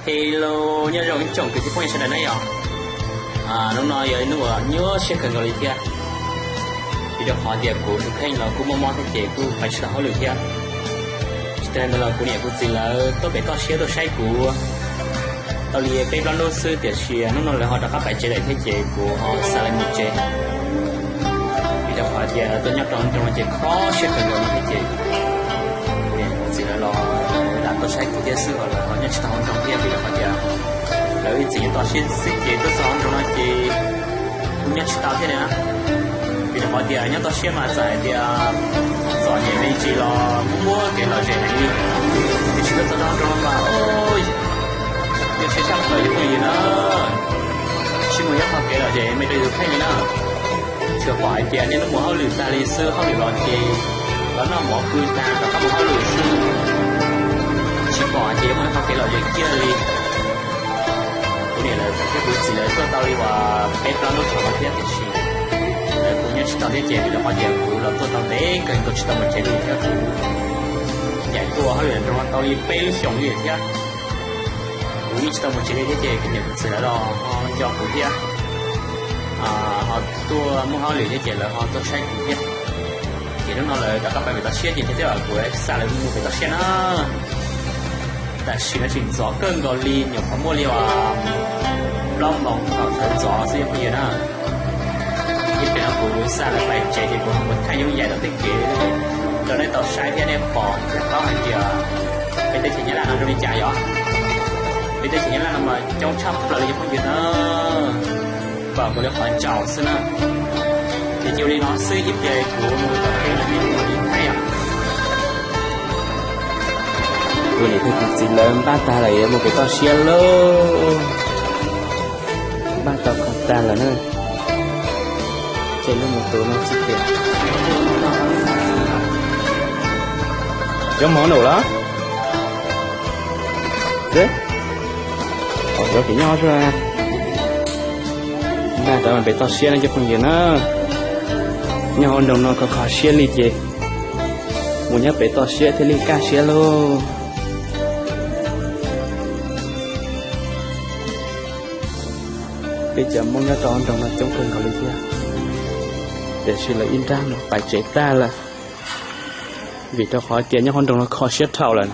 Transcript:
Hello, nyob zoo ib tsoom kwv tij phooj ywg sawv daws na yom. Hnub no yog ib hnub uas nyuaj siab kawg nkaus li thiab, vim rau qhov tias kuv tus kheej los kuj mob mob thiab ces kuj pais tsis tau hauj lwm thiab. Tsis tas li ntawd los kuv niam kuv txiv lawv tuaj pem toj siab tuaj saib kuv tau li peb plaub hnub xwb, tiam sis hnub no lawv ho rov qab pais tsev lawm thiab ces kuv ho xa lawv mus tsev. Vim rau qhov tias tuaj nyob rau hauv nroog no ces kho siab kawg nkaus li thiab ces kuv niam kuv txiv lawv los lam tuaj saib kuv thiab xwb, ho lawv ho nyob tsis tau hauv nroog thiab, vim rau qhov tias lawv ib txwm nyob toj siab xwb ces tuaj txog hauv nroog no ces kuv nyob tsis tau thiab na. Vim rau qhov tias nyob toj siab mas txawm hais tias txom nyem me ntsis los muaj muaj kev lom zem heev li, tiam sis tuaj txog rau hauv nroog no mas yog siab tshaj plaws li phooj ywg na. Tsis muaj ib qho kev lom zem me rau yus tus kheej li na. Tsuas pom hais tias niaj hnub mus hauj lwm tag li xwb, hauj lwm los ces los noj mov pw tag rov qab mus hauj lwm xwb, tsis pom hais tias yuav muaj ib qho kev lom zem kiag li. Kuv niam lawv thiab kuv txiv lawv tuaj tau li uas peb plaub hnub thaum no thiab, tiam sis lawv kuj nyob tsis tau thiab ces vim rau qhov tias kuv los tuaj tau ntev kawg nkaus tsis tau mus tsev li thiab. Kuv ncaim tuaj hauj lwm nroog no tau li peb lub xyoos li thiab, kuv yeej tsis tau mus tsev li thiab ces kuv niam kuv txiv lawv los ho nco kuv thiab, ho tuaj muaj hauj lwm thiab ces lawv ho tuaj saib kuv thiab. Ces hnub no lawv rov qab pais pem toj siab ces ntshe tej zaum kuv xa lawv mus pem toj siab na. Tam sim no tseem ntxov kawg nkaus li, nyuam qhuav muaj li uas plaub moos thaum sawv ntxov xwb cov phooj ywg na. Ib pliag no kuv xa lawv pais tsev ces kuv ho mus thaij yooj yim rau tej kev rau nej tau saib thiab nej pom thiab paub hais tias peb teb chaws Nyab Laj no zoo li cas yom. Peb teb chaws Nyab Laj no mas coob tshaj plaws li cov phooj ywg na, kom nkaus li qhov ntsaum xwb na. Ces cia li no xwb, ib pliag kuv mus tom kev no kuv mam li thaij yom. Kuv niam thiab kuv txiv lawv npaj tag lawm yuav mus pem toj siab lauj. Npaj tau kho tag lawm na. Ces lub mus tus no tsis tias cov mov num los xwb, yuav pem nyob xwb. Npaj rov pem toj siab na cov phooj ywg na. Nyob hauv nroog no kho kho siab li ces mus nyob pem toj siab thiaj li kaj siab lauj. Peb cov Hmoob nyob rau hauv nroog no coob kawg nkaus li thiab, tiam sis lawv ib nrab no pais tsev tag lawm, vim rau qhov tias nyob hauv nroog no kho siab dhau lawm.